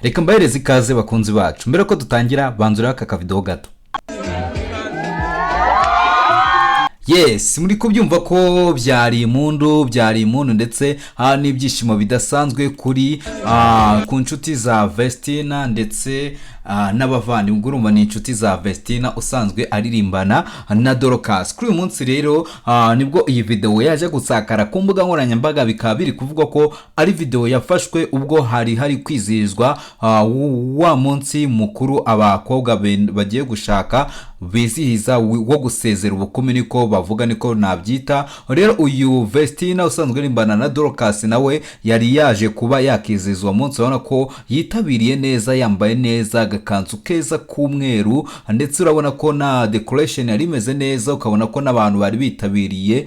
Reka mbahereze ikaze, bakunzi bacu. Mbere ko dutangira, banza urebe aka kavidewo gato. Yes, muri kubyumva ko byari impundu, byari impundu, ndetse n'ibyishimo bidasanzwe kuri ku nshuti za Vestina ndetse n'abavandimwe. Urumva ni inshuti za Vestina usanzwe aririmbana na Dorcas. Kuri uyu munsi rero nibwo iyi video yaje gusakara ku mbuga nkoranyambaga, bikaba biri kuvugwa ko ari video yafashwe ubwo hari kwizihizwa wa munsi mukuru abakobwa bagiye gushaka bizihiza wo gusezera ubukumi, niko bavuga, niko nabyita. Rero uyu Vestina usanzwe arimbana na Dorcas nawe yari yaje kuba yakizihiza uwo munsi. Urabona ko yitabiriye neza, yambaye neza, agakanzu keza k'umweru, ndetse urabona ko na decoration yari imeze neza, ukabona ko n'abantu bari bitabiriye,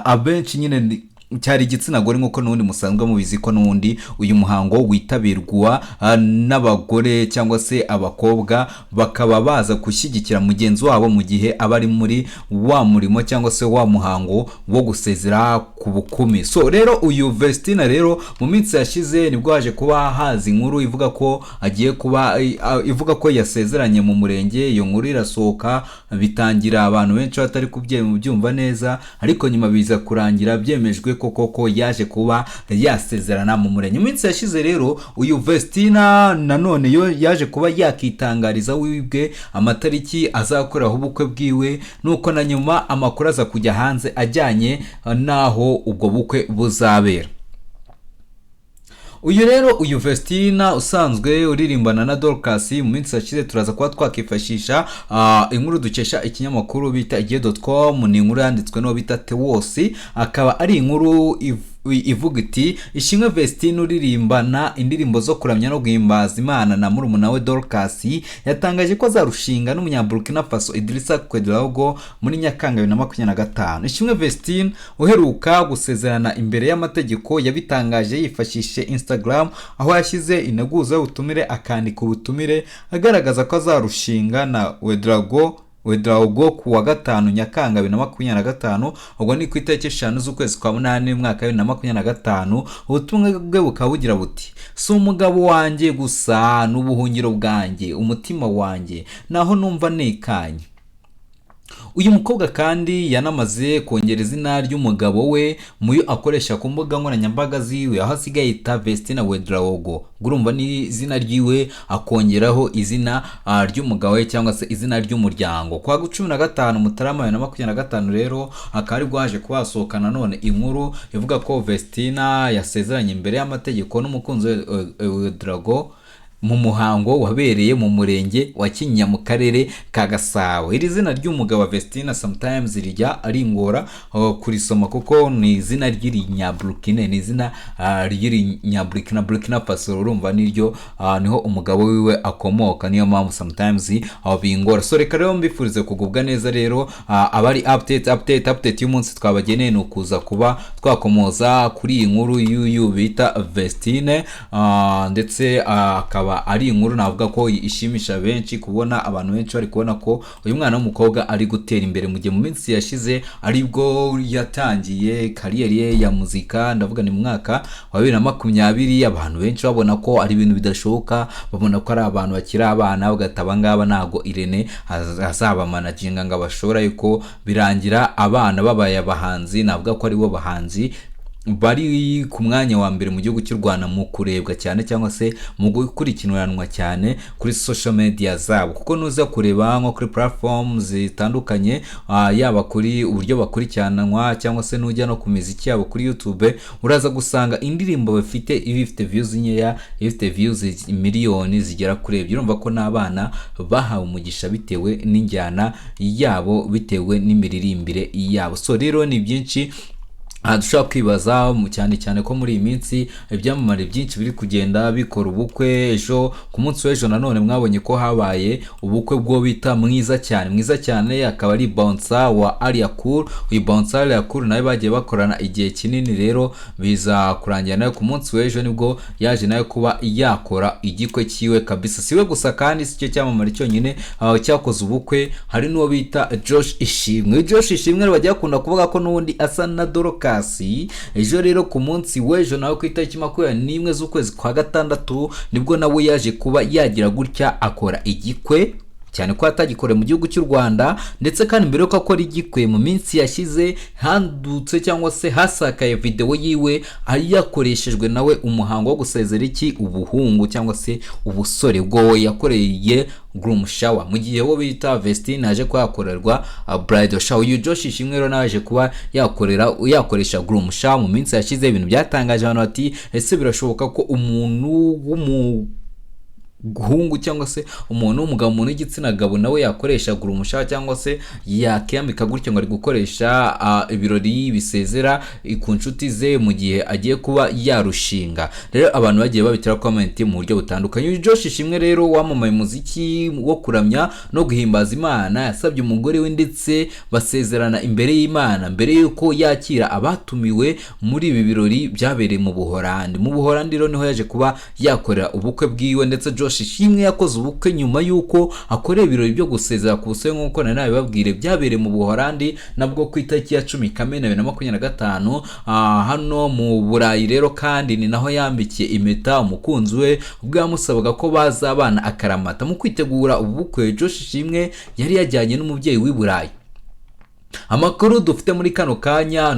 abenshi nyine cyari igitsina gore, nk'uko n'ubundi musanzwe mubizi ko n'ubundi uyu muhango witabirwa n'abagore cyangwa se abakobwa, bakaba baza gushyigikira mugenzi wabo mu gihe aba ari muri wa murimo cyangwa se wa muhango wo gusezera ku bukumi. So rero uyu Vestina rero mu minsi yashize nibwo haje kuba haza inkuru ivuga ko agiye kuba, ivuga ko yasezeranye mu murenge. Iyo nkuru irasohoka, bitangira abantu benshi batari kubyumva neza, ariko nyuma biza kurangira byemejwe ko koko yaje kuba yasezerana mu murenge. Mu minsi yashize rero uyu Vestina nanone yo yaje kuba yakitangariza wibwe amatariki azakoreraho ubukwe bwiwe, nuko na nyuma amakuru aza kujya hanze ajyanye n'aho ubwo bukwe buzabera. Uyu rero, uyu Vestina usanzwe uririmbana na Dorcas, mu minsi yashize turaza kuba twakifashisha inkuru dukesha ikinyamakuru bita igihe.com. Ni inkuru yanditswe n'uwo bita Tewosi, akaba ari inkuru ivuga iti: "Ishimwe Vestine uririmbana indirimbo zo kuramya no guhimbaza Imana na murumuna we Dorcas yatangaje ko azarushinga n'umunyaburkina Faso Idrissa Ouedraogo muri Nyakanga 2025." Ishimwe Vestine uheruka gusezerana imbere y'amategeko yabitangaje yifashishije Instagram, aho yashyize integuza y'ubutumire, akandika ubutumire agaragaza ko azarushinga na Ouedraogo ku wa gatanu Nyakanga 2025, ubwo ni ku itariki 5 z'ukwezi kwa munani umwaka wa 2025. Ubutumwa bwe bukaba bugira buti: "Si umugabo wanjye gusa, n'ubuhungiro bwanjye, umutima wanjye, naho numva nekanye." Uyu mukobwa kandi yanamaze kongera izina ry'umugabo we mu yo akoresha ku mbuga nkoranyambaga ziwe, aho asigaye yita Vestina Ouedraogo. Urumva ni izina ryiwe akongeraho izina ry'umugabo we cyangwa se izina ry'umuryango. Kwa 15 Mutarama 2025 rero akaba ari bwaje kuba hasohoka nanone inkuru ivuga ko Vestina yasezeranye imbere y'amategeko n'umukunzi we Ouedraogo mu muhango wabereye mu murenge wa Kinyinya mu karere ka Gasabo. Iri zina ry'umugabo wa Vestina sometimes rijya ringora kurisoma, kuko ni izina ry'Irinyaburukine, ni izina ry'Irinyaburikina, Burkina Faso. Urumva niryo niho umugabo wiwe akomoka, niyo mpamvu sometimes bingora. So reka rero mbifurize kugubwa neza. Rero abari update y'umunsi twabageneye ni ukuza kuba twakomoza kuri iyi nkuru y'uyu bita Vestine, ndetse akaba ari inkuru navuga ko ishimisha benshi, kubona abantu benshi bari kubona ko uyu mwana w'umukobwa ari gutera imbere, mu gihe mu minsi yashize aribwo yatangiye career ye ya muzika. Ndavuga ni mu mwaka wa 2020. Abantu benshi babona ko ari ibintu bidashoboka, babona ko ari abantu bakiri abana, bagata abangaba ntabwo Irene azabamanaginga ngo abashobora, yuko birangira abana babaye abahanzi. Navuga ko aribo bahanzi bari ku mwanya wa mbere mu gihugu cy'u Rwanda mu kurebwa cyane cyangwa se mu gukurikiranwa cyane kuri social media zabo, kuko nuza kureba nko kuri platform zitandukanye, yaba kuri uburyo bakurikiranwa cyangwa se nujya no ku miziki yabo kuri YouTube, uraza gusanga indirimbo bafite iba ifite views nkeya, ifite views miliyoni zigera kuri 2. Urumva ko n'abana bahawe umugisha bitewe n'injyana yabo, bitewe n'imiririmbire yabo. So rero ni byinshi aha dushobora kwibaza, cyane cyane ko muri iyi minsi ibyamamare byinshi biri kugenda bikora ubukwe. Ejo, ku munsi w'ejo nanone mwabonye ko habaye ubukwe bwo bita Mwiza Cyane. Mwiza Cyane akaba ari bouncer wa Alliah Cool. Uyu bouncer Alliah Cool nawe bagiye bakorana igihe kinini, rero biza kurangira nawe ku munsi w'ejo nibwo yaje nawe kuba yakora igikwe cyiwe kabisa. Siwe gusa kandi, si cyo cyamamare cyonyine cyakoze ubukwe, hari n'uwo bita Josh Ishimwe. Josh Ishimwe bajya bakunda kuvuga ko n'ubundi asa na Dorcas. Dorcas. Ejo rero, ku munsi w'ejo nawe, ku itariki 21 z'ukwezi kwa gatandatu, nibwo nawe yaje kuba yagira gutya akora igikwe, cyane ko atagikoreye mu gihugu cy'u Rwanda. Ndetse kandi mbere yuko akora igikwe, mu minsi yashize handutse cyangwa se hasakaye videwo yiwe ari yakoreshejwe nawe umuhango wo gusezera iki, ubuhungu cyangwa se ubusore, bwo yakoreye groom shower, mu gihe wo bita Vestine yaje kuba yakorerwa bridal shower. Uyu Josh Ishimwe rero nawe yaje kuba yakorera, yakoresha groom shower mu minsi yashize. Ibintu byatangaje abantu bati: "Ese birashoboka ko umuntu w'umuhungu cyangwa se umuntu w'umugabo, umuntu w'igitsina gabo, nawe yakoresha groom shower cyangwa se yakiyambika gutyo ngo ari gukoresha ibirori bisezera ku nshuti ze mu gihe agiye kuba yarushinga?" Rero abantu bagiye babitira comment mu buryo butandukanye. Uyu Josh Ishimwe rero wamamaye umuziki wo kuramya no guhimbaza Imana, yasabye umugore we ndetse basezerana imbere y'Imana mbere y'uko yakira abatumiwe muri ibi birori byabereye mu Buholandi. Mu Buholandi rero niho yaje kuba yakorera ubukwe bwiwe. Ndetse Josh Ishimwe yakoze ubukwe nyuma y'uko akoreye ibirori byo gusezera ku busore, nk'uko nari nabibabwire, byabereye mu Buholandi nabwo ku itariki ya 10 Kamena 2025. Hano mu Burayi rero kandi ni naho yambikiye impeta umukunzi we ubwo yamusabaga ko bazabana akaramata. Mu kwitegura ubu bukwe, Josh Ishimwe yari yajyanye n'umubyeyi w'i Burayi. Amakuru dufite muri kano kanya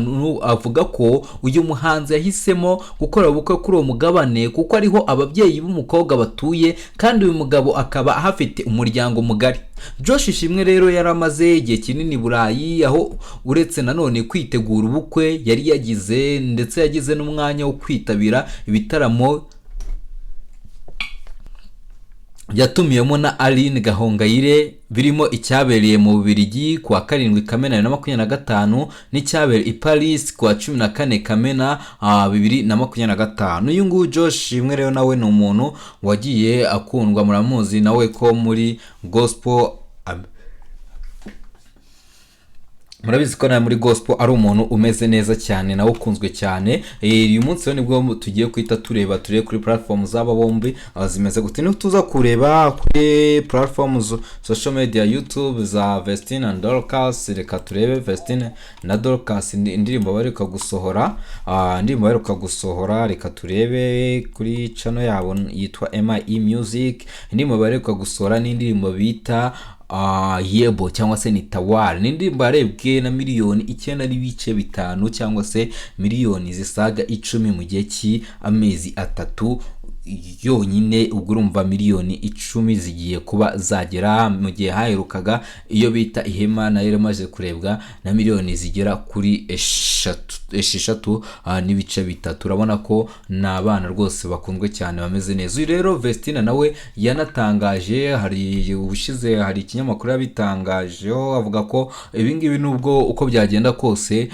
avuga ko uyu muhanzi yahisemo gukora ubukwe kuri uwo mugabane kuko ariho ababyeyi b'umukobwa batuye, kandi uyu mugabo akaba ahafite umuryango mugari. Josh Ishimwe rero yari amaze igihe kinini i Burayi, aho uretse nanone kwitegura ubukwe yari yagize, ndetse yagize n'umwanya wo kwitabira ibitaramo yatumiyemo na Aline Gahongayire, birimo icyabereye mu Bubiligi ku wa 7 Kamena 2025 n'icyabereye i Paris ku wa 14 Kamena 2025. Uyu nguyu Josh Ishimwe rero nawe ni umuntu wagiye akundwa, muramuzi nawe ko muri gospel, murabizi ko nawe muri gospel ari umuntu umeze neza cyane, nawe ukunzwe cyane. Uyu munsi rero nibwo tugiye guhita tureba, turebe kuri platform z'aba bombi zimeze gute. Niba tuza kureba kuri platform social media, YouTube za Vestine and Dorcas, reka turebe Vestine na Dorcas, indirimbo baheruka gusohora, reka turebe kuri channel yabo yitwa MIE Music. Indirimbo baheruka gusohora ni indirimbo bita Yebo cyangwa se ni Tawari. Ni indirimbo yarebwe na 9.5 miliyoni cyangwa se miliyoni zisaga 10 mu gihe cy'amezi 3 yonyine. Ubwo urumva miliyoni 10 zigiye kuba zagera, mu gihe haherukaga iyo bita Ihema, nayo imaze kurebwa na miliyoni zigera kuri 6 n'ibice bitatu. Urabona ko ni abana rwose bakunzwe cyane, bameze neza. Uyu rero Vestina nawe yanatangaje, hari ubushize hari ikinyamakuru yabitangajeho, avuga ko ibingibi nubwo uko byagenda kose,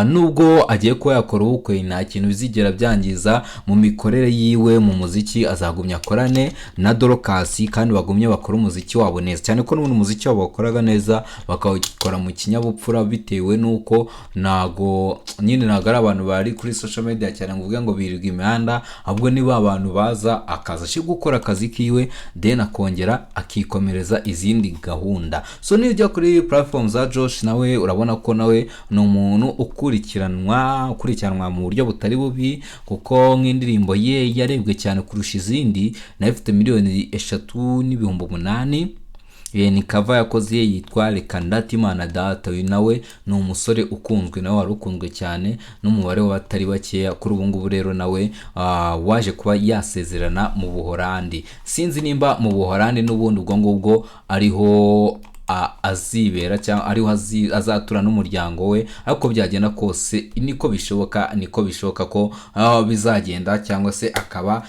nubwo agiye kuba yakora ubukwe, nta kintu bizigera byangiza mu mikorere yiwe mu muziki. Azagumya akorane na Dorcas kandi bagumye bakore umuziki wabo neza cyane, ko n'ubundi umuziki wabo bakoraga neza, bakawukora mu kinyabupfura, bitewe n'uko ntago nyine ntago ari abantu bari kuri social media cyane ngo uvuge ngo birirwa imihanda, ahubwo niba abantu baza akaza aje gukora akazi kiwe, then akongera akikomereza izindi gahunda. So niyo ujya kuri platform za Josh, nawe urabona ko nawe ni umuntu ukurikiranwa mu buryo butari bubi, kuko nk'indirimbo ye yarebwe cyane kurusha izindi nayo ifite 3.8 miliyoni. Ni cover yakoze yitwa Reka Ndate Imana Data. Uyu nawe ni umusore ukunzwe, nawe wari ukunzwe cyane n'umubare w'abatari bakeya. Kuri ubu ngubu rero nawe waje kuba yasezerana mu Buholandi. Sinzi nimba mu Buholandi n'ubundi ubwo ngubwo ariho azibera cyangwa ariho azatura n'umuryango we, ariko byagenda kose niko bishoboka ko bizagenda, cyangwa se akaba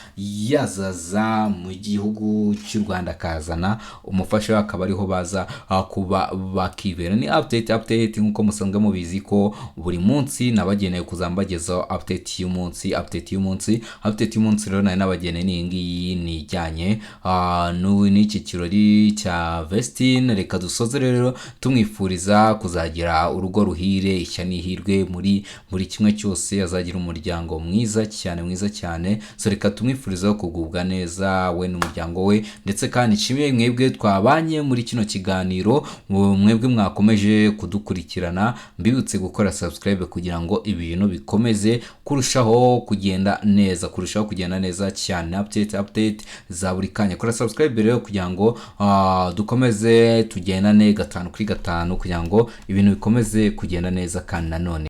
yazaza mu gihugu cy'u Rwanda akazana umufasha we, akaba ariho baza kuba bakibera. Ni update nk'uko musanzwe mubizi ko buri munsi nabageneye kuzambagezaho update y'umunsi. Update y'umunsi rero nari nabageneye ni iyi ngiyi, ni ijyanye n'iki kirori cya Vestine. Reka dusoze rero tumwifuriza kuzagira urugo ruhire, ishya n'ihirwe muri buri kimwe cyose, azagira umuryango mwiza cyane, mwiza cyane. So reka tumwifurizeho kugubwa neza we n'umuryango we. Ndetse kandi nshimiye mwebwe twabanye muri kino kiganiro, mwebwe mwakomeje kudukurikirana. Mbibutse gukora subscribe kugira ngo ibintu bikomeze kurushaho kugenda neza, kurushaho kugenda neza cyane. Update, update za buri kanya. Kora subscribe rero kugira ngo dukomeze tugendane gatanu kuri gatanu, kugira ngo ibintu bikomeze kugenda neza. Kandi nanone